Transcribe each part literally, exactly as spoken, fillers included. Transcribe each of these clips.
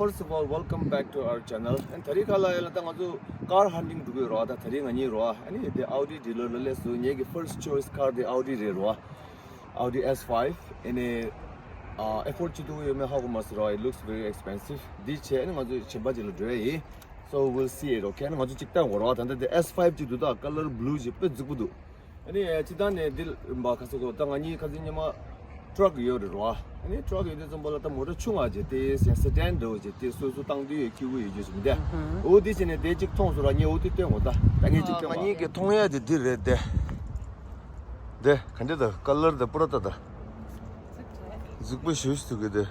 First of all, welcome back to our channel. And ད་རིང་ཁ་ལ་ཡ་ལ་ད་ང་ཚོ་car hunting་འགྲོ་གི་རོ། ད་ད་རིང་ང་གཉིས་རོ། ཨ་ནི་དེ་Audi dealer་ལ་སླེབས་སོང་། ངེད་ཀྱི་first choice car་དེ་Audi་རེད་རོ། Audi S five. ཨ་ནི་ཨ་afford་བྱེད་ཐུབ་ཡོད་མེད་ཧ་གོ་མ་སོང་རོ། It looks very expensive. འདི་བྱས་ཨ་ནི་ང་ཚོ་གཞན་པ་ཅིག་ལ་འགྲོ་ཡ་ཡིན། So we'll see it, okay? ཨ་ནི་ང་ཚོ་གཅིག་བལྟ་དགོས་རོ། ད་ལྟ་དེ་S five་ཅིག་འདུག་ད་color blue་ཅིག་དཔེ་རྫིག་པོ་འདུག་ཨ་ནི་ཨ་སྤྱིར་བཏང་ནས་འདི་མ་ཁ་སོ་གོ་ད་ང་གཉིས་ཁ་སང་ཉི་མ་truck་ཡོད་རེད་རོ། ཨ་ནི་truck་ཡོད་དུས་ཙམ་པ་ལ་ད་མོ་ཊ་ཆུང་བ་ཅིག་དེ་ཡང་sedan་འདྲ་བོ་ཅིག་དེ་སོ་སོ་བཏང་དུས་ཡོད་སྐྱིད་པོ་ཡོད་རྒྱུ་ཞིག་མི་འདུག་འོ་དེ་བྱས་ནས་དེ་གཅིག་མཐོང་སོང་ར། ངས་འོ་དེ་སྟོན་དགོས། ད་ད་ངས་གཅིག་སྟོན་ང་གཉིས་ཀྱི་མཐོང་ཡ་དེ་འདི་རེད་དེ། དེ་ག་འདྲ་ད་color་དེ་པུ་ར་ད་ད་རྫིག་པོ་ཞུ་ཞུ་གི་དེ།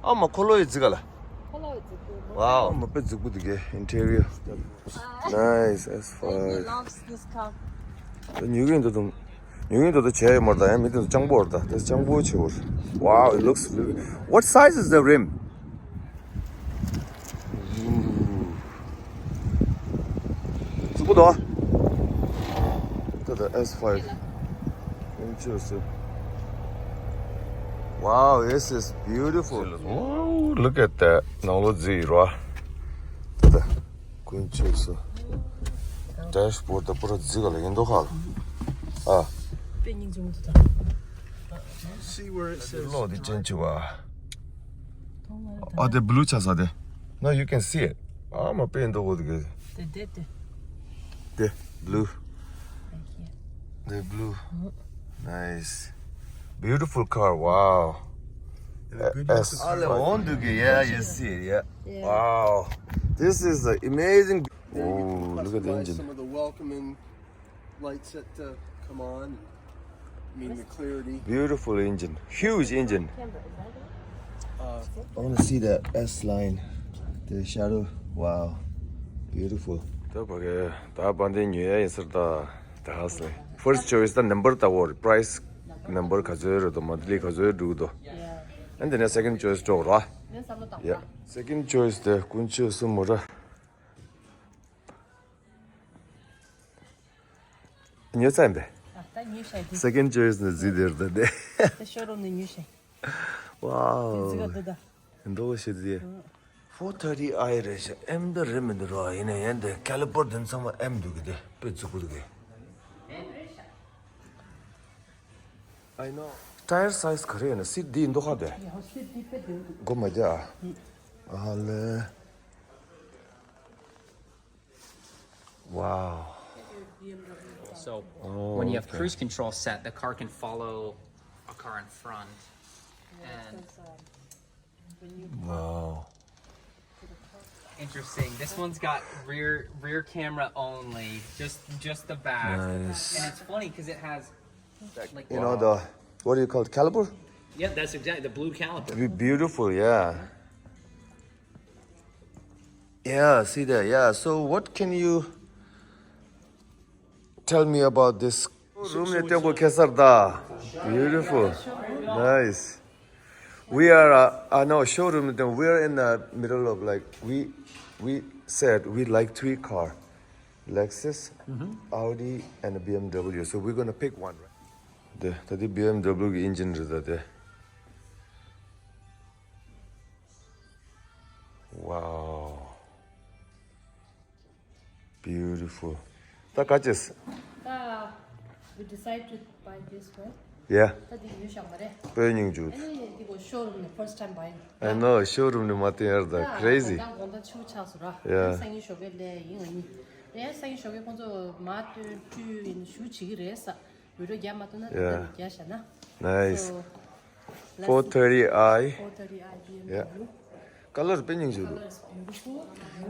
ཨ་མ་འཁོར་ལོ་ཡི་རྫིག་ག་ལ། འཁོར་ལོ་ཡི་རྫིག་པོ། Wow, མ་དཔེ་རྫིག་པོ་འདུག་གས། Interior. Nice, S five. Loves this car. ཉོ་གི་འདུག་དུམ། ཉོ་གི་འདུག་ད་བྱས་ཡོད་མ་རེད་ད། ཡང་མི་དེ་ཚོ་སྤྱང་པོ་རེད་ད། དེ་སྤྱང་པོ་ཆེ་བོ་རེད། Wow, it looks really, what size is the rim? རྫིག་པོ་འདུག་ད་ད་S five། ཡང་ཆེ་སོ། Wow, this is beautiful. Oh, look at that. ནང་ལོགས་རྫིག་རོ། ད་ད་ཀུན་ཆེ་སོ། Dashboard་ད་པུ་ར་རྫིག་ག་ལ་ཡིན་མདོག་ཁ་ལ། ཨ། དཔེ་སྙིང་རྗེ་མོ་འདུག་ད། See where it says ལོག་དེ་ཅན་ཆེ་བ། མཐོང་མ་རེད་ད། ཨ་དེ་blue་ཆགས་ས་དེ། No, you can see it. ཨ་མ་དཔེ་མདོག་གོ་དེ་གི། དེ་དེ་དེ། དེ་blue། Right here. དེ་blue. Nice. Beautiful car. Wow. Yes. ཨ་ལེ་འོང་འདུག་གི། Yeah, you see it. Yeah. Yeah. Wow. This is the amazing. Then you can Oh, look at the customize engine. Some of the welcoming lights that uh, come on. I mean the clarity. Beautiful engine. Huge engine. Uh, I want to see the S line. The shadow. Wow. Beautiful. ད་བ་ག་ད་བ་འདི་ཉོ་ཡ་ཡིན་ཟེར་ད་ད་ཧ་སེ། First choice་ད་number་ད་བོར་price number་ག་ཚོད་རེད་དོ། monthly་ག་ཚོད་འགྲོ་གི་དོ། And then second choice་འགྲོ་ར། Yeah. Second choice་དེ་ཀུན་ཆོས་སུ་མོ་ར། ཉོས་ཚར་ཡིན་པས། ཨ་ད་ཉོས་ཤག་འདི། Second choice་ནི་ཟི་དེར་ད་དེ། དེ་ཤོ་རུམ་ནས་ཉོས་ཤག Wow. འདི་ཟི་ག་འདུག་ད། འདོག་ཤེས་ཟི། Four thirty i་རེད་ཤག M་ད་རེད་མི་འདུག་རོ། ཡིན་ན་ཡན་དེ་caliper་དེ་ཚང་མ་M་འདུག་གི་དེ་དཔེ་རྫིག་པོ་འདུག་གི། I know. Tyre size་ག་རེ་ཡིན་ན་seat་འདི་འདོག་ཁ་དེ། ཡ་ཧོ་seat་འདི་དཔེ་འདུག་འདུག་གོ་མ་རྒྱ་ཨ། ཨ་ལེ། Wow. So Oh, when you have okay. cruise control set, the car can follow a car in front. And Wow. Interesting. This one's got rear rear camera only, just just the back. Nice. And it's funny because it has like You know the, what do you call it, caliper? Yeah, that's exactly the blue caliper. Be- beautiful, yeah. Yeah, see there. Yeah. So what can you tell me about this? Room ནས་སྟོན་གོ་ཁེ་སར་ད། Beautiful. Nice. We are, uh, I know, showroom. Then we are in the middle of, like, we we said we like three car, Lexus, Audi, and a B M W. So we're gonna pick one, right? ད་ད་དེ་B M W་གི་engine་རེད་ད་དེ། Wow. Beautiful. ད་ག་ཅེས། ད། We decide to buy this one. Yeah. ད་འདི་ཉོས་ཤག་མ་རེད། དཔེ་སྙིང་རྗེ། ཨ་ནི་འདི་གོ་showroom་ནས་first time buying. I know, showroom་ནས་མ་བསྟན་ཡར་ད། Crazy. ད་དགོང་དག་ཆུ་ཆགས་སོང་ར། Yeah. སང་ཉིན་ཞོགས་ཀས་སླེབས་ཡིན་ང་གཉིས། ཨེ་སང་ཉིན་ཞོགས་ཀས་ཁོང་ཚོ་མ་སྟོན་བཀྲུས་ཡིན་ཞུ་བྱེད་ཀྱི་རེད་ས། བི་ཌི་ཡོ་རྒྱག་མ་ཐུབ་ན་ད་ལྟ་Yeah. རུ་རྒྱག་བཞག་ན། Nice. So, let's see. Four thirty i. Four thirty i Yeah. B M W. Color དཔེ་སྙིང་རྗེ་འདུག Color is beautiful.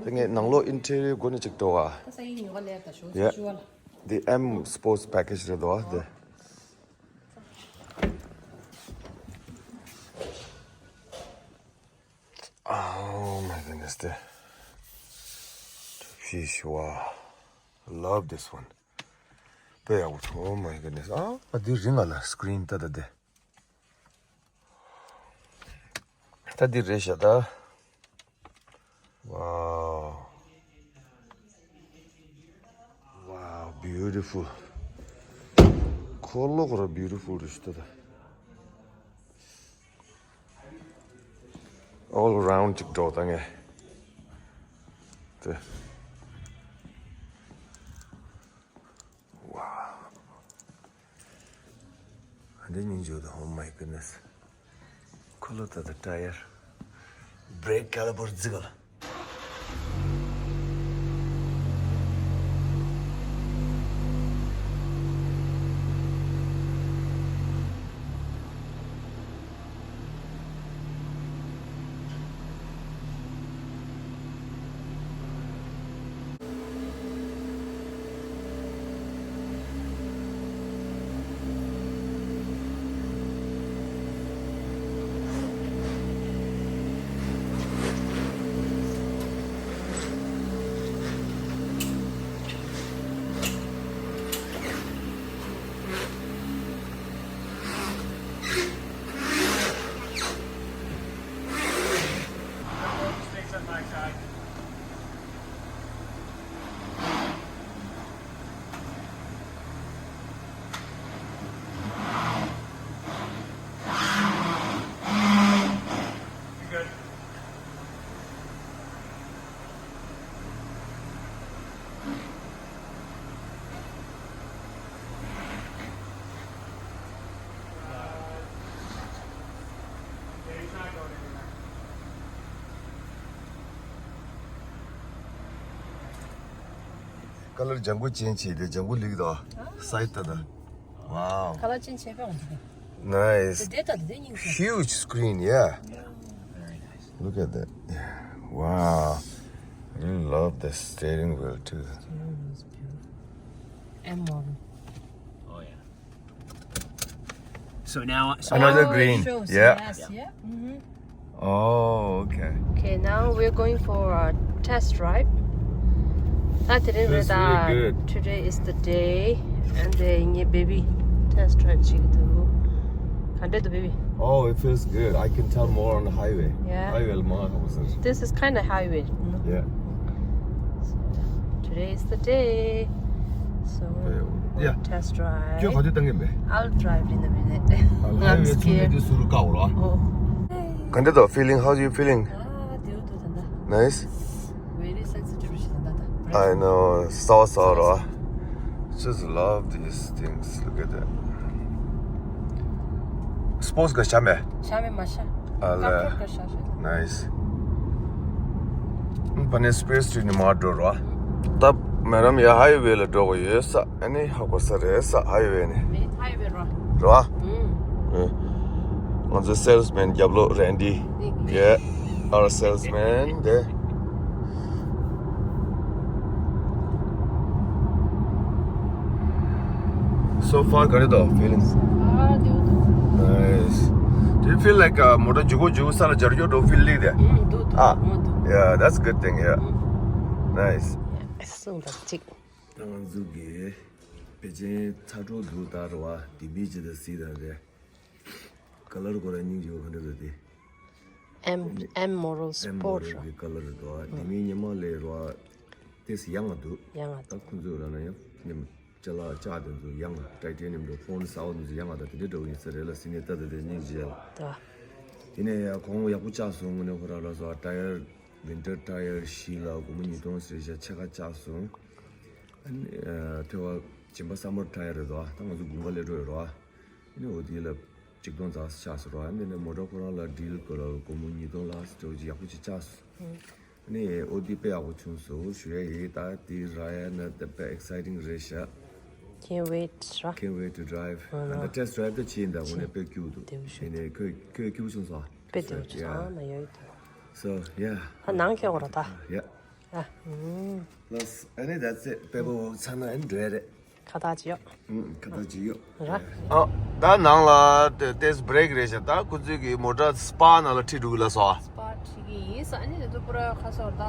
དེ་ངས་ནང་ལོགས་interior་སྒོ་ནས་ཅིག་འགྲོ་བ། ད་སང་ཉིན་ཉོ་ག་ལས་ད་ཞོགས་Yeah. ཞུ་བ་ལ། The M Sports Package་རེད་དོ་དེ། Oh my goodness, the fish, wow. Love this one. དཔེ་ཡག་པོ། Oh my goodness. ཨ་ཨ་འདི་རིང་ང་ལ་screen་ད་ད་དེ། ད་འདི་རེད་ཤག་ད། Wow. Wow, beautiful. འཁོར་ལོ་ཁོ་ར་beautiful་རེད་ཤག་ད། All around ཅིག་འགྲོ་ད་ངས། དེ། Wow. འདི་སྙིང་རྗེ་པོ་འདུག Oh my goodness. ཁོ་ལོ་ད་ད་ཊ་ཡར། བྷི་རེག་ཀེ་ལི་པར་རྫིག་ག་ལ། ཀ་ལར་ལྗང་གུ་ཅན་བྱས་ཏེ་ལྗང་གུ་ལིག་དང་སའི་ད་ད། Wow. ཁ་ལག་ཅན་བྱས་པའང་འདུག Nice. དེ་ལྟ་དེ་སྙིང་རྗེ། Huge screen, yeah. Look at that. Wow. I really love the steering wheel too. Steering wheel is beautiful. And modern. Oh, yeah. So now, so Another now green. Shows, yeah. Yes, yeah. Mm-hmm. Oh, okay. Okay, now we're going for a test drive. Not today, Feels but really uh, good. Today is the day, and then your baby test drive. She do. Can do the baby. Oh, it feels good. I can tell more on the highway. Yeah. Highway, This is kind of highway. No? Yeah. So, today is the day. So, we'll, yeah. We'll test drive. ཁྱོད་ག་དུས་བཏང་གི་མེད། I'll drive in a minute. I'm scared. དེ་ཟུར་དཀའ་བ་ར། Oh. ག་འདྲ་འདུག feeling? How's you feeling? ཨ་དེའུ་དུ་ད་ད། Nice. Very sensitive ཞིག་ད་ད། I know. སོ་སོ་ར། Just love these things. Look at that. Sports ག་ཤ་མེད། ཤ་མེད་མ་ཤ། ཨ་ལ། ཀ་ཀ་ཤ་ཤ། Nice. ཕ་ནས་སི་པེ་སི་ཊི་ནས་མར་འགྲོ་རོགས། ད་མེ་རམ་ཡ་ཧའི་ཝེ་ལ་འགྲོ་གི་ཡོད་ས། ཨ་ནི་ཧ་གོ་ས་རེད་ས་ཧའི་ཝེ་ནས། མེ་ཧའི་ཝེ་རོ། རོ། ཨུམ། ང་ཚོ་སེལ་སི་མེན་རྒྱབ་ལོགས་རན་ཌི། Yeah, our salesman there. So far, ག་རེ་འདུག feeling? ཨ་དེའུ་དུ། Nice. Do you feel like uh, མོ་ཊ་འཇུག་གོ་འཇུག་ས་ལ་འབྱར་འགྱོ་འགྲོ་feel ལིག་དེ། ཨུམ་དུ་དུ། ཨ། ཨུམ་དུ། Yeah, that's a good thing, yeah. ཨུམ། Nice. སོང་ད་ཅིག་ད་ང་ཚོ་གི་པེ་ཅིན་ཚ་དྲོ་འདུག་ད་རེད་བ། དེ་མི་ཅི་ད་སི་ད་རེད། ཀ་ལར་གོ་ར་སྙིང་རྗེ་བོ་ག་འདྲ་འདུག་དེ། M M model M sport model གི་ཀ་ལར་འདུག་བ། དེ་མི་ཉི་མ་ལས་རེད་བ། ཏེས་ཡང་ང་འདུག་ཡང་ང་ད་འདུག་ཁོང་ཚོས་ར་ན་ཡང་ཉི་མ་ཅ་ལག་ལྕགས་དེ་ཚོ་ཡང་ང་ཊའི་ཊེ་ནི་ཡམ་འདྲ་ཧོན་ས་འོ་དེ་ཚོ་ཡང་ང་ད་དེ་འདྲ་འདྲ་བོ་ཡིན་ས་རེད་ལ་སི་ནས་ད་ད་དེ་སྙིང་རྗེ་ལ། ད། དེ་ནས་ཡ་གོང་ཡག་པོ་བཅག་སོང་ངོ་ནས་ཁོ་ར་ར་སོ་ཊ་ཡར། ཝིན་ཊར་ཊ་ཡར་བཞི་ལ་སྒོར་མོ་ཉིས་སྟོང་ཟེར་བཞག་ཕྱེད་ཀ་བཅག་སོང་། ཨ་ནི་ཨ་ཐོས་པ་སྦྱིན་པ་སམ་མར་ཊ་ཡར་རེད་དོ། ད་ང་ཚོ་དགུན་ཁ་སླེབས་འགྲོ་ཡོད་རོ། ཨ་ནི་འོ་དེ་ལ་ཆིག་སྟོང་ཙམ་ཆགས་སོང་རོ། ཨ་ནི་ནས་མོ་ཊ་ཁོ་རང་ལ་ཌིལ་དགོས་ལ་སྒོར་མོ་ཉིས་སྟོང་ལྷག་ཙམ་འདྲ་བོ་ཅིག་ཡག་པོ་ཅིག་ཆགས་སོང་། ཨ་ནི་འོ་དེ་དཔེ་ཡག་པོ་བྱུང་སོང་ཞུ་ཡ་ཡིན། ད་དེ་ར་ཡ་ན་དཔེ་ཨེག་སའི་ཊིང་རེད་ཤག Can't wait ར། Can't wait to drive. ཨ་ད་ཊེ་སི་ཊི་ཌ་རའེབ་ད་བྱས་ཡིན། ད་དངོས་གནས་དཔེ་སྐྱིད་པོ་འདུག་དེ་བཞིན་ཨ་ནི་ཁོས་ཁོས་སྐྱིད་པོ་བྱུང་སོང་། དཔེ་དེ་བྱས་ཨ་ན་ཡོད་དོ། So yeah. ཨ་ནང་ཁྱེད་འོ་ར་ད། Yeah. ཨ། ཨུམ། ལགས། ཨ་ནི་that's it. དཔེ་པོ་ཚར་ན་ཨ་ནི་འགྲོ་ཡ་རེད། ཁ་བཏགས་ཅི་ཡོད། ཨུམ། ཁ་བཏགས་ཅི་ཡོད། ར། ཨ། ད་ནང་ལ་ཏེ་ཏེས་བྷི་རེག་རེད་ཤག་ད་ཁོ་ཚོས་ཀྱི་མོ་ཊ་སི་པ་ནང་ལ་ཁྲིད་འགྲོ་གི་ལ་སོ། སི་པ་ཁྲིད་ཀྱི་ཡིན་ས། ཨ་ནི་དེ་ཚོ་པུ་ར་ཁ་སོ་ད་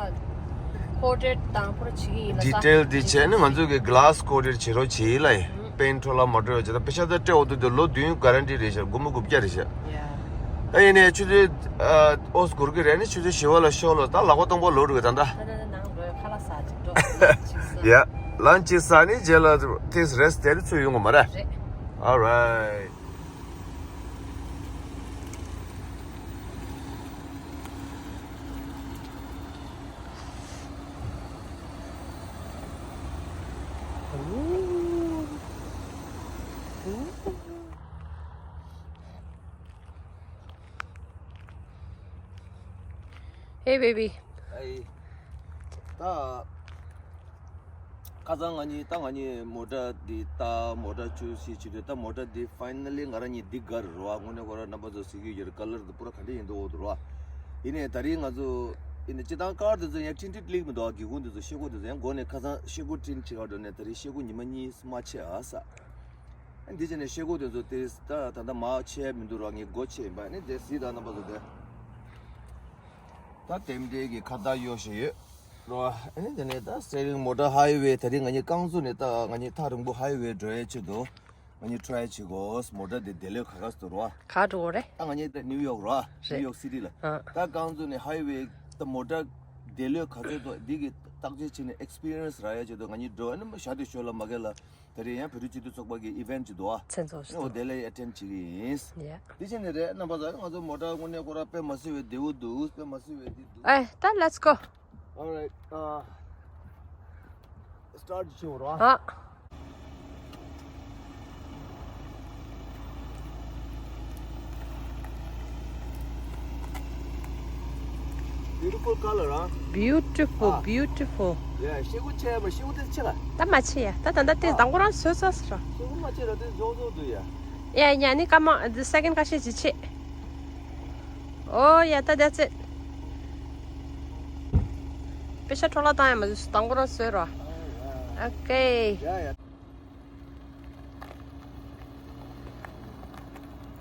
ཀོ་ཊེཌ་དང་པུ་ར་བྱེད་ཀྱི་ཡིན་ལ་ས། ཌི་ཊེལ་དེ་བྱས་ནས་ང་ཚོས་ཀྱི་གི་ལཱ་སི་ཀོ་ཊེཌ་བྱེད་རོགས་བྱེད་ལ་ཡིན། པེན་ཊི་འཕྲོ་བརླག་མ་འགྲོ་བའི་ཆེད་དུ་པེ་ཤ་ད་སྤྲད་འོ་དུ་དུ་ལོ་བདུན་གྷ་རན་ཊི་རེད་ཤག་སྒོར་མོ་དགུ་བརྒྱ་རེད་ཤག་ཡ། ད་ཡིན་ནའི་ཆུ་ཚོད་ཨ་ཨོ་སྒོར་གི་རེད་ནི་ཆུ་ཚོད་བཞི་པ་ལ་ཤོག་ལོ། ད་ལག་པ་སྟོང་པ་ལོག་འགྲོ་གི་ད་ད། ད་ད་ད་ནང་ལོག་ཁ་ལག་ཟ་ཅིག་འགྲོ་ཅིག་ཟ། ཡ། ལན་ཅིག་ཟ་ནི་རྗེས་ལ་ཏེས་རེ་སི་ཊི་དེ་ཚུར་ཡོང་གི་མ་རེད། རེད། All right. Hey baby. Hey. ད་ཁ་སང་ང་གཉིས་ད་ང་གཉིས་མོ་ཊ་འདི་ད་མོ་ཊ་ཅུ་སི་བྱེད་དུས་ད་མོ་ཊ་འདི་ཕའི་ནལ་ལི་ང་རང་གཉིས་འདི་དགའ་རེད་རོ། དངོས་གནས་ཁོ་རང་རྣམ་པ་ཚོ་གཟིགས་ཀྱི་ཡོད་རེད། ཀ་ལར་འདི་པུ་ར་ག་འདྲ་ཡིན་འདུག་འོ་འདུག་རོ། ཡིན་ནའི་ད་རིང་ང་ཚོ་ཡིན་ནའི་སྤྱི་བཏང་ཀར་འདི་ཚོ་ཡང་ཊིན་ཊེཌ་ལིག་མི་འདུག་སྒེའུ་ཁུང་འདི་ཚོ་ཤེལ་སྒོ་འདི་ཚོ་ཡང་སྒོ་ནས་ཁ་སང་ཤེལ་སྒོ་ཊིན་ཕྱེ་ག་འགྲོ་ནས་ད་རིང་ཤེལ་སྒོ་ཉི་མ་གཉིས་མ་ཕྱེ་ཨ་ས། འདི་བྱས་ནས་ཤེལ་སྒོ་དེ་ཚོ་དེ་ད་ད་ལྟ་མར་ཕྱེ་མི་འདུག་རོ། ངས་སྒོ་ཕྱེ་ཡིན་པ་ནི་དེ་གཟིགས་དང་རྣམ་པ་ཚོ་དེ། ད་རྟེན་འབྲེལ་གྱི་ཁ་བཏགས་གཡོག་བཞིན་ཡོད་རོ། ཨ་ནི་དེ་ནས་ད་སི་ཊི་ཡ་རིང་མོ་ཊ་ཧའི་ཝེ་ད་རིང་ང་གཉིས་རྐང་བཙུགས་ནས་ད་ང་གཉིས་ཐག་རིང་པོ་ཧའི་ཝེ་འགྲོ་ཡས་ཆེད་དུ་ང་གཉིས་ཊི་རའི་བྱེད་དགོས། མོ་ཊ་དེ་བདེ་ལོས་ག་ག་སུ་འདུག་རོ། ག་འགྲོ་གི་རེད། ད་ང་གཉིས་ད་ནིའུ་ཡོག་རོ། རེད། ནིའུ་ཡོག་སི་ཊི་ལ། ཨ། ད་རྐང་བཙུགས་ནས་ཧའི་ཝེ་ད་མོ་ཊ་བདེ་ལོས་ག་ཚོད་འདུག་འདི་གི་བརྟག་དཔྱད་བྱས་ནས་ཨེག་སི་པི་རི་ཡན་སི་རག་ཡས་ཆེད་དུ་ང་གཉིས་འགྲོ། ཨ་ནི་མ་ཞག་དེ་ཞོར་ལ་མ་གི་ལ། དེ་རིང་ཡང་བོད་རིགས་སྤྱི་མཐུན་ཚོགས་པ་གི་ཨི་ཝེན་ཊི་ཅིག་འདུག་ཨ། མཚན་ཚོགས་ཤིག་འོ་འདུག་དེ་ལ་ཡང་ཨེ་ཊེན་ཌི་བྱེད་ཀྱི་ཡིན། ཡ། དེ་བྱས་ནས་རེད་རྣམ་པ་ཚོ། ང་ཚོ་མོ་ཊ་དངོས་གནས་ཁོ་རང་དཔེ་མ་སྲིད་པའི་བདེ་པོ་འདུག་དཔེ་མ་སྲིད་པའི་འདི་འདུག་ཨེ་ད་let's go. All right, uh, start བྱེད་རོགས་ཨ། ཨ། Beautiful color, huh? Beautiful, ཨ། Beautiful. Yeah, ཤེལ་སྒོ་ཕྱེ་ཡ་མ། ཤེལ་སྒོ་དེ་ཕྱེ་ལ། ད་མ་ཕྱེ་ཡ། ད་ད་ད་དེ་ཨ། དང་པོ་རང་བཟོས་ཚར་སོང་ར། ཤེལ་སྒོ་མ་ཕྱེ་ར་དེ་རྫོགས་རྫོགས་འདུག་ཡ། ཡ་ཡ། ནི་ཀ་མ་the second ཀ་ཤེད་ཅིག་ཕྱེ། Oh yeah, that, that's it. པེ་ཤ་འཕྲོ་བརླག་བཏང་ཡ་མ་བཟོས། དང་པོ་རང་བཟོས་རོགས། Okay. Yeah, yeah.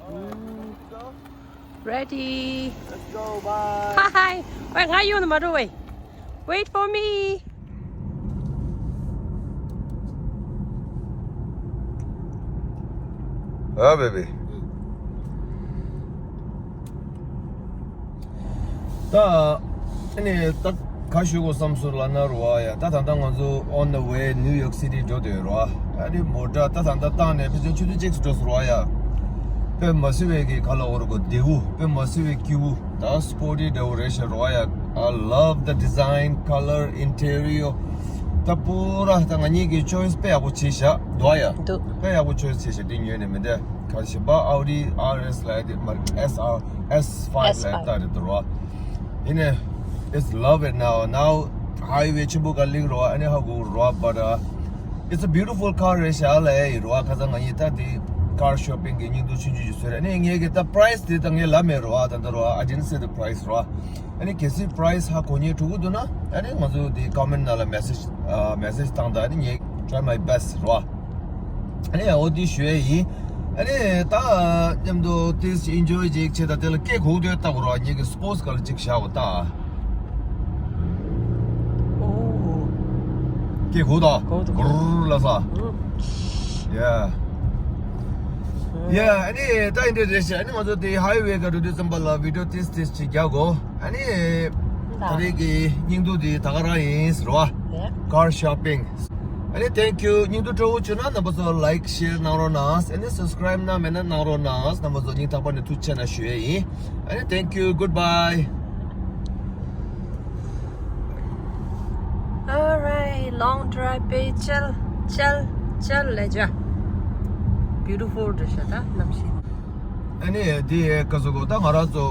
All right, we ready to go? Ready. Let's go, bye. Hi. Wait, ང་ཡོང་ནས་མ་འགྲོ་བས། Wait for me. Ah, baby. ད་ཨ་ནི་ད་ག་ཞུ་དགོས་བསམ་སོང་ལབ་ན་རོ་ཨ་ཡ། ད་ད་ལྟ་ང་ཚོ་on the way New York City འགྲོ་དུས་རོ་ཨ། ཨ་ནི་མོ་ཊ་ད་ད་ལྟ་བཏང་ནས་ཕལ་ཆེར་ཆུ་ཚོད་གཅིག་འགྲོ་སོང་རོ་ཨ་ཡ། དཔེ་མ་སྲིད་པའི་གི་ག་ལ་འོ་རུ་གོ་བདེ་པོ། དཔེ་མ་སྲིད་པའི་སྐྱིད་པོ། ད་སི་པོར་ཊི་འདྲ་བོ་རེད་ཤག་རོ་ཨ་ཡ། I love the design, color, interior. ད་པུ་ར་ད་ང་གཉིས་ཀྱི་ཆོའི་སི་དཔེ་ཡག་པོ་བྱས་ཤག་འདུག་ཨ་ཡ། འདུག་དཔེ་ཡག་པོ་ཆོའི་སི་བྱས་ཤག་འདི་ཉོས་ནས་མི་འདས། ག་ཞིག་པ་Audi R S ལབ་ཡ་དེ་མ་རེད། S R S five ལབ་ཡ་ད་རེད་འདུག་རོ། ཡིན་ནའི། It's love it now. Now highway ཆེན་པོ་ག་ལིང་རོ། ཨ་ནི་ཧ་གོ་རོ། But uh, it's a beautiful car རེད་ཤག་ལབ་ཡ་ཡིན་རོ། ཁ་སང་ང་གཉིས་ད་དེ་car shopping གི་སྙིང་སྟོབས་ཆུང་ཆུང་ཞིག་བཟོས་རེད། ཨ་ནི་ངས་གི་ད་price དེ་ད་ངས་ལབ་མེད་རོ། ད་ད་རོ། I didn't say the price རོ། ཨ་ནི་གལ་སྲིད་price ཧ་གོ་མཁན་འགྲོ་གི་འདུག་ན་ཨ་ནི་ང་ཚོ་དེ་comment ནང་ལ་message ཨ་message བཏང་དང་། ཨ་ནི་ངས་try my best རོ། ཨ་ནི་འོ་དེ་ཞུ་ཡ་ཡིན། ཨ་ནི་ད་མཉམ་དུ་ཏིས་enjoy ཅིག་བྱེད་དང་། དེ་ལ་སྐད་གོ་དུས་ལྟ་དགོས་རོ། ངེད་ཀྱི་sports car ཅིག་བཞག་གོ་ད། ཨོ། སྐད་གོ་ད། གོ་འདུག་གུར་ལ་ས། ཨུ། Yeah. Yeah. ཨ་ནི་ད་ཡིན་དེ་རེད་ཤག་ཨ་ནི་ང་ཚོ་དེ་highway ག་འགྲོ་དུས་ཙམ་པ་ལ་video ཏིས་ཏིས་ཅིག་རྒྱག་གོ། ཨ་ནི་ད་རེས་ཀྱི་སྙིང་སྡུག་དེ་ད་ག་རང་ཡིན་ཟེར་བ། Yeah. Car shopping. ཨ་ནི་thank you. སྙིང་སྡུག་སྤྲོ་བོ་བྱུང་ན་རྣམ་པ་ཚོ་like share གནང་རོགས་གནང་། ཨ་ནི་subscribe གནང་མེད་ན་གནང་རོགས་གནང་། རྣམ་པ་ཚོ་སྙིང་ཐག་པ་ནས་ཐུགས་རྗེ་ཆེ་གནང་ཞུ་ཡས་ཡིན། ཨ་ནི་thank you. Goodbye. All right, long drive པའི་བཅར་བཅར་བཅར་ལས་བྱ། Beautiful རེད་ཤག་ད་གནམ་གཤིས། ཨ་ནི་དེ་ག་ཟེར་གོ། ད་ང་རང་ཚོ་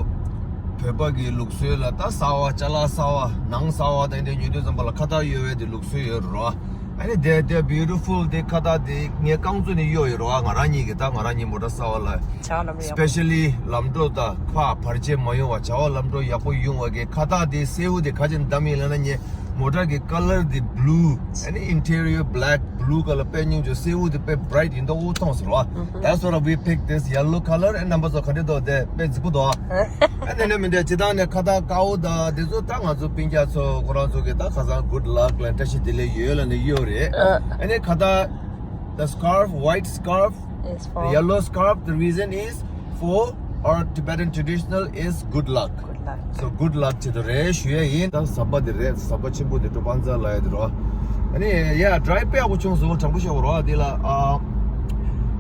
བོད་པ་གི་ལུགས་སྲོལ་ལ་ད་གསར་པ། ཅ་ལག་གསར་པ། ནང་གསར་པ་དེ་འདྲ་ཉོ་དུས་ཙམ་པ་ལ་ཁ་བཏགས་གཡོག་པའི་དེ་ལུགས་སྲོལ་ཡོད་རེད་རོ། ཨ་ནི་དེ་དེ་beautiful དེ་ཁ་བཏགས་དེ་ངས་རྐང་བཙུགས་ནས་གཡོག་ཡོད་རོ། ང་རང་ཉིད་ཀྱི་ད་ང་རང་ཉིད་མོ་ཊ་གསར་པ་ལ་བྱ་བ་ལམ་འགྲོ་ཡག་པོ། Specially ལམ་འགྲོ་ད་ཁ་བར་ཆད་མ་ཡོང་བ། བྱ་བ་ལམ་འགྲོ་ཡག་པོ་ཡོང་བ་གི་ཁ་བཏགས་དེ་སེར་པོ་དེ་ག་ཅིག་བདམས་ཡིན་ལབ་ན། ངས་མོ་ཊ་གི་color དེ་blue ཨ་ནི་interior black blue color དཔེ་སྙིང་རྗེ། སེར་པོ་དེ་དཔེ་bright ཡིན་མདོག་མཐོང་ཟེར་བ། That's what we picked, this yellow color. ཨ་རྣམ་པ་ཚོ་ག་འདྲ་འདུག་དེ་དཔེ་རྫིག་པོ་འདུག་ཨ་ནི་ནས་མི་འདྲ་སྤྱི་བཏང་ནས་ཁ་བཏགས་དཀར་པོ་དང་དེ་ཚོ་ད་ང་ཚོ་སྤུན་ཀྱག་ཚོ་ཁོ་རང་ཚོ་གི་ད་ཁ་སང་good luck ལ་བཀྲ་ཤིས་བདེ་ལེགས་ཡོད་ལབ་ནས་གཡོག་རེད། ཨ་ནི་ཁ་བཏགས the scarf, white scarf, It's for yellow scarf, the reason is for our Tibetan traditional is good luck. Good luck. So good luck to the རེད་ཞུ་ཡས་ཡིན། ད་ཟམ་པ་འདི་རེད། ཟམ་པ་ཆེན་པོ་འདི་གྲོ་པ་ཛ་ལབ་ཡ་འདི་རོ། ཨ་ནི་ཡ་drive དཔེ་ཡག་པོ་བྱུང་སོང་། དྲང་པོ་བཤད་པ་རོ། འདི་ལ་ཨ་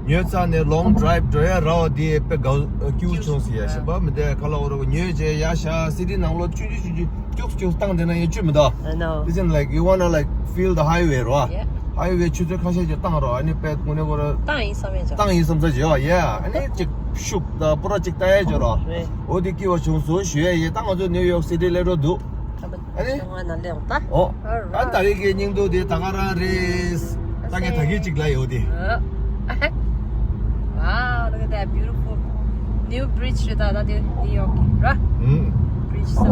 ཉོས་ཚར་ནས་long drive འགྲོ་ཡ་ར་བ་འདི་དཔེ་དགའ་སྐྱིད་པོ་བྱུང་སོང་ཡ། གཞན་པ་མི་འདྲ་ཁ་ལག་འོ་ར་བ་ཉོས་རྗེས་ཡ་ཤ་city ནང་ལོགས་ཆུང་ཆུང་ཆུང་ཆུང་སྐྱུག་སྐྱུག་བཏང་བསྡད་ན་ཡང་ཆུ་མི་འདུག I know. This is like you wanna like feel the highway རོ། Yeah. ཨ་ཡོ་བའི་ཆུ་ཚོད་ཁ་ཤས་ཀྱི་བཏང་རོགས། ཨ་ནི་པད་དངོས་གནས་ཁོ་ར་བཏང་ཡིན་བསམ་ཡས་ཅོ། བཏང་ཡིན་བསམ་ས་བྱེད་བ་ཡ། ཨ་ནི་ཅིག་ཤུགས་དང་པུ་ར་ཅིག་ལྟ་ཡས་ཅོ་རོགས། རེད། འོ་དེ་སྐྱིད་པ་བྱུང་སོང་ཞུ་ཡས་ཡིན། ད་ང་ཚོ་ནིའུ་ཡོག་སི་ཊི་སླེབས་འགྲོ་འདུག་ཨ་ནི། ང་ན་ལེ་འོང་ད། ཨོ། ཨ་ད་རེས་ཀྱི་སྙིང་སྡུག་དེ་ད་ག་རང་རེད། ད་ངས་ད་གིན་ཅིག་ལ་ཡོད་དེ། Wow, look at that beautiful new bridge. རེད་ད། ད་དེ་ནིའུ་ཡོག་གི་ར། ཧུམ། Bridge so.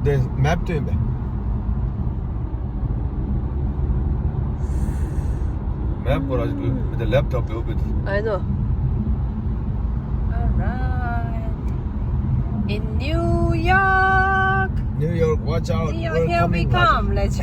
དེ་མེབ་སྟོན་པས། མེབ་པོ་ར་ལེབ་ཊོབ་ཡོད་པས། I know. All right. In New York. New York, watch out. New York, here we come. Let's